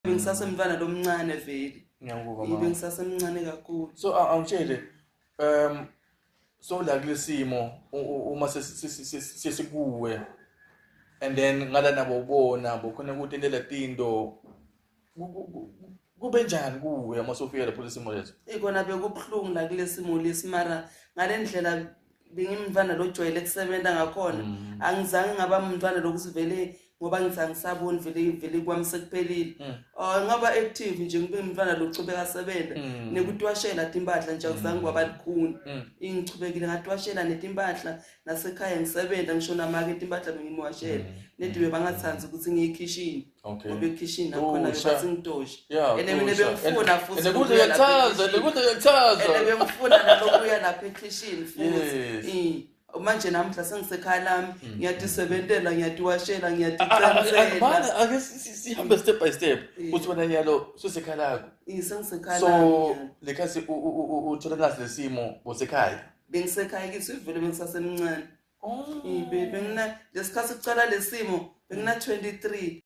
Bengisasemntwana lomncane vele. Ngiyakuva mama. Bengisasemncane kakhulu. So angitshele so la kulesimo uma sesikuwe and then ngala nabo ubona bokhona ukuthi entela tinto kube njani kuwe uma sofika lapho lesimo leso? Ikona bekubuhlungu la kulesimo lesi, mara ngale ndlela bengimntwana lojwayele kusebenza ngakhona, angizange ngaba umntwana lokuthi vele ngoba ngithi angisaboni vele vele kwami sekuphelile. Oh, ngaba active nje, ngibe umntwana lochubeka asebenza nekutwashela timpahla nje akuzange kwaba likhuni. Ingichubekile ngatwashela netimpahla nasekhaya ngisebenza, ngisho namake timpahla bengimwashela nedi bebangathandi ukuthi ngiyikhishini ngoba ekhishini nakhona Tosha. bebathi ngitoshe. Yeah, And mina tosha. bengifuna futhi And kuze lokuya lapha kuyachaza, ekhishini. kuze kuyachaza. And bengifuna nalokuya lapha ekhishini futhi. Manje namuhla sengisekhaya lami, ngiyatisebentela, ngiyatiwashela, ngiyaticansela. Mana ake sihambe step by step. Uthi wena nyalo susekhaya lakho. Sengisekhaya So lami nyalo. lekhathi uthola naso lesimo bosekhaya. Bengisekhaya kithi vele, bengisasemncane. Oh. Bengina lesikhathi kucala lesimo bengina 23.